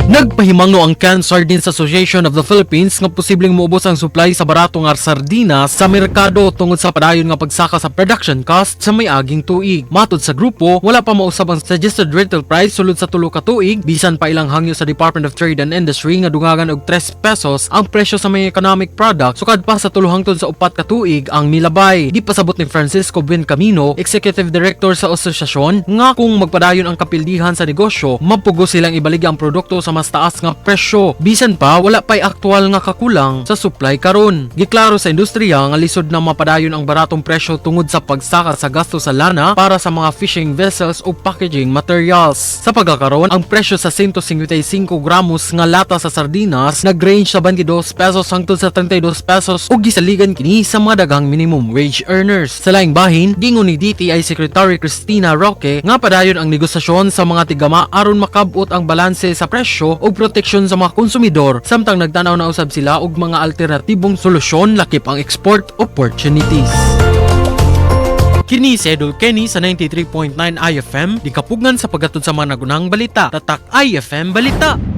Nagpahimangno ang Canned Sardines Association of the Philippines nga posibleng moubos ang supply sa barato nga sardinas sa merkado tungod sa padayon nga pagsaka sa production cost sa may-aging tuig. Matod sa grupo, wala pa mausab ang suggested retail price sulod sa 3 ka tuig, bisan pa ilang hangyo sa Department of Trade and Industry nga dungagan og 3 pesos ang presyo sa mga economic product sukad pa sa 3 hangtod sa 4 ka tuig ang milabay. Gipasabot ni Francisco Buencamino, Executive Director sa asosasyon, nga kung magpadayon ang kapildihan sa negosyo, mapugos silang ibaligya ang produkto sa mas taas nga presyo. Bisan pa, wala pa'y aktual nga kakulang sa supply karon. Giklaro sa industriya nga lisod na mapadayon ang baratong presyo tungod sa pagsaka sa gasto sa lana para sa mga fishing vessels o packaging materials. Sa pagkakaron, ang presyo sa 155 gramos nga lata sa sardinas nag-range sa 22 pesos hangtod sa 32 pesos ug gisaligan kini sa mga daghang minimum wage earners. Sa laing bahin, gingon ni DTI Secretary Cristina Roque nga padayon ang negosasyon sa mga tigama aron makabot ang balanse sa presyo ug proteksyon sa mga konsumidor, samtang nagtanaw na usab sila og mga alternatibong solusyon, lakip ang export opportunities. Kini si Idol Kenny sa 93.9 IFM, di kapugngan sa paghatod sa mga nagunang balita. Tatak IFM Balita!